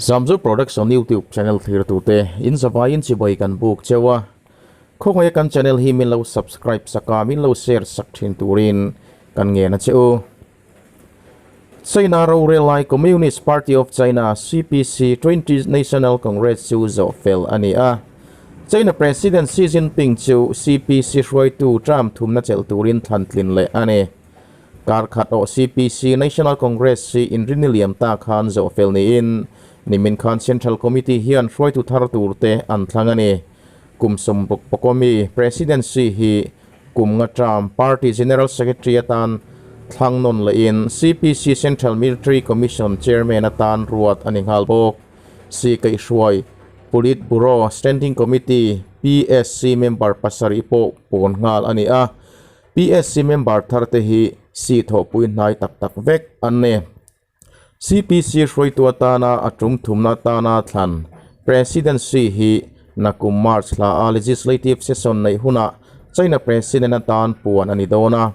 Zamzo Production YouTube channel thlir tute in zavaiin chibai kan buk cheu a, khawngaih kan channel hi min lo subscribe sak a, min lo share sak thin turin kan ngen a che u. China rorel lai Communist Party of China, CPC, 20th National Congress chu zawh fel a ni a. China President Xi Jinping chu CPC hruaitu term thumna chelh turin thlan tlin leh a ni. Kar khat awh CPC National Congress hi inrinni liam ta khan zawh fel niin nimin khan Central Committee hian hruaitu thar tur te an thlang a ni. Kum sawmruk pawkawmi President Xi hi Kum nga term Party General Secretary atan thlang nawn lehin CPC Central Military Commission Chairman atan ruat a ni nghal bawk. Si Kaihhruai, Politburo Standing Committee, PSC, member pasarih pawh pawn nghal a ni a. PSC member thar te hi si thawhpui hnai tak tak vek an ni. CPC hruaitu atana a tum thumna atana thlan President Xi hi nakum March hla a legislative session neih hunah China President atan puan a ni dawn a,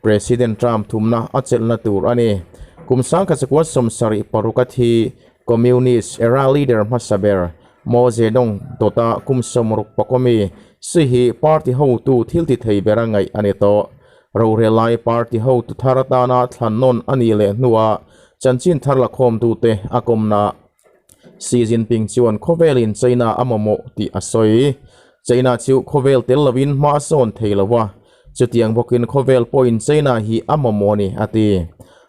President term thumna a chelhna tur a ni. Kum sangkhat 1976 a thi Communist era leader hmasa ber Mao Zedong dawta kum 60 pakawmi Xi hi party hotu thil ti thei bera ngaih a ni tawh. Rorel lai party hotu thar atana thlan nawn a nih leh hnuah chanchin thar la khawmtute a kawmna Xi Jinping chuan khawvelin China a mamawh tih a sawi. China chu khawvel tel lovin hma a sawn thei lo a, chutiang bawkin khawvel pawhin China hi a mamawh a ni, a ti.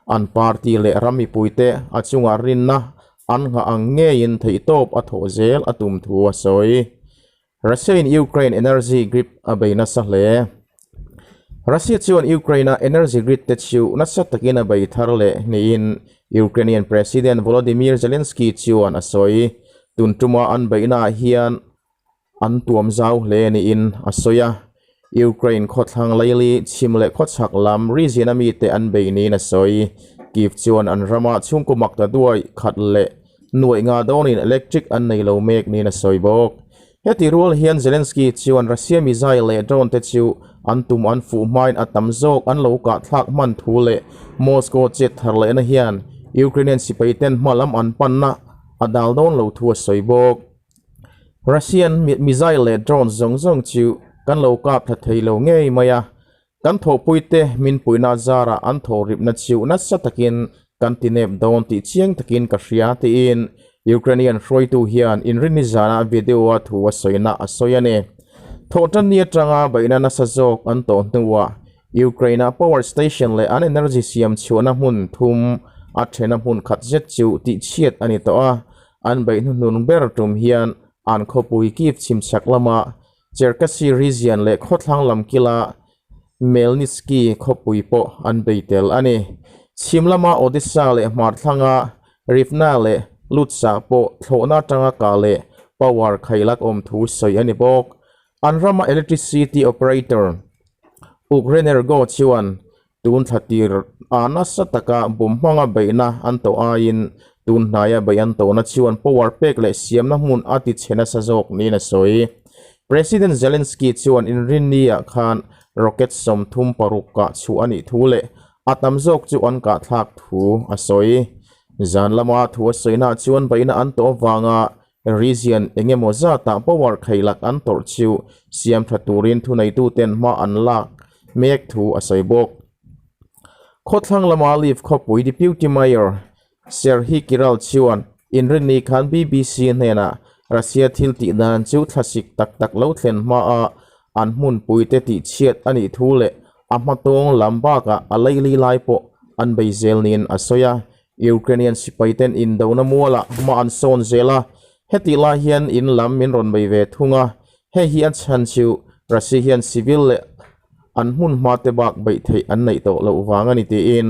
An party leh ram mipuite a chungah rinna an nghah ang ngeiin theihtawp a thawh zel a tum thu a sawi. Russia-in Ukraine energy grid a bei nasa hle. Russia chuan Ukraine-a energy grid te chu nasa takin a bei thar leh niin Ukrainian President Volodymyr Zelensky chuan a sawi. Tun tuma an beihnaah hian an tuam zau hle niin a sawi a. Ukraine khawthlang laili chhim leh khawchhak lam region-a mite an bei niin a sawi. Kyiv chuan an rama chhungkaw mak ta duai khat leh Nuaih nga dawnin electric an nei lo mek niin a sawi bawk. Heti rual hian Zelensky chuan Russia missile leh drone te chu an tum an fuh hmain a tam zawk an lo kah thlak hman thu leh Moscow chet thar lehna hian Ukrainian sipai ten hma lam an panna a dal dawn lo thu a sawi bawk. Russian missile leh drone zawng zawng chu kan lo kap tha thei lo ngei mai a, Kan thawhpuite min puihna zarah an thawhripna chiu nasa takin kan ti nep dawn tih chiang takin ka hria tiin Ukrainian hruaitu hian inrinni zana video-a thu a sawina a sawi a ni. Thawhtanni atanga beihna nasa zawk an tawh hnuah Ukraine-a power station leh an energy siam chhuahna hmun thum a thena hmun khat zet chu tihchhiat a ni tawh a, an beih hnuhnun ber tum hian an khawpui Kyiv chhimchhak lama Cherkasy region leh khawthlang lam kila Khmelnytsky khawpui pawh an bei tel a ni. Chhim lama Odessa leh hmarthlanga Rivne leh Lutsk pawh thlawhna atanga kah leh power khailak awm thu sawi a ni bawk. An rama electricity operator Ukrenergo chuan Tun thla tir a nasa taka bum hmanga beihna an tawh aiin tun hnaia beih an tawhna chuan power pek leh siamna hmun a ti chhe nasa zawk niin a sawi. President Zelensky chuan inrinni-ah khan rocket 36 kah chhuah a nih thu leh a tam zawk chu an kah thlak thu a sawi. Zan lama thu a sawinaah chuan beihna an tawh avanga region eng emaw zatah power khailak an tawrh chu siam tha turin thuneituten hma an lak mek thu a sawi bawk. Khawthlang lama Lviv khawpui Deputy Mayor Serhiy Kiral chuan inrinni khan BBC hnenah Russia thil tih dan chu thlasik tak tak lo thlen hmaa an hmunpuite tihchhiat a nih thu leh a hmatawng lam bakah a leili lai pawh an bei zel niin a sawi a. Ukrainian sipai ten indona mualah hma an sawn zel a, hetih lai hian in lam min rawn bei ve thung a, hei hi a chhan chu Russia hian civil leh an hmun hma te bak beih theih an neih tawh loh vang a ni tiin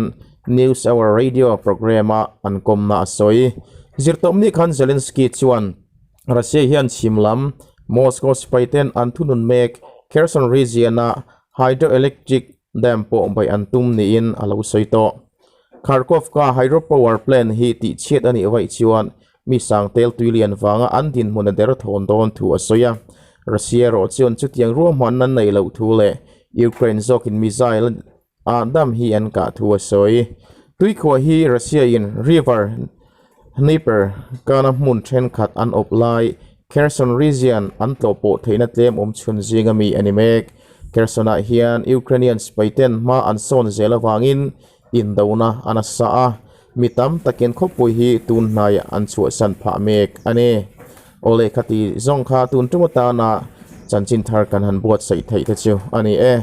News Hour radio programme a an kawmna a sawi. Zirtawpni khan Zelensky chuan Russia hian chhim lam Moscow sipai ten an thunun mek Kherson region a hydroelectric dam pawh beih an tum niin a lo sawi tawh. Kharkovka hydropower plant hi tihchhiat a nih vaih chuan mi sangtel tuilian vanga an dinhmun a der thawn dawn thu a sawi a. Russia erawh chuan chutiang ruahmanna an neih loh thu leh Ukraine zawkin missile a dam hi an kah thu a sawi. Tuikhuah hi Russia-in River. Dnieper kana hmun thenkhat an awp lai Kherson region an tlawhpawh theihna tlem awm chhun zinga mi a ni mek. Kherson-ah hian Ukrainian sipaiten hma an sawn zel avangin indona a nasa a, mi tam takin khawpui hi tun hnaiah an chhuahsan phah mek a ni. Aw lehkha ti zawng kha tun tum atana chanchin thar kan han buatsaih theih te chu a ni e.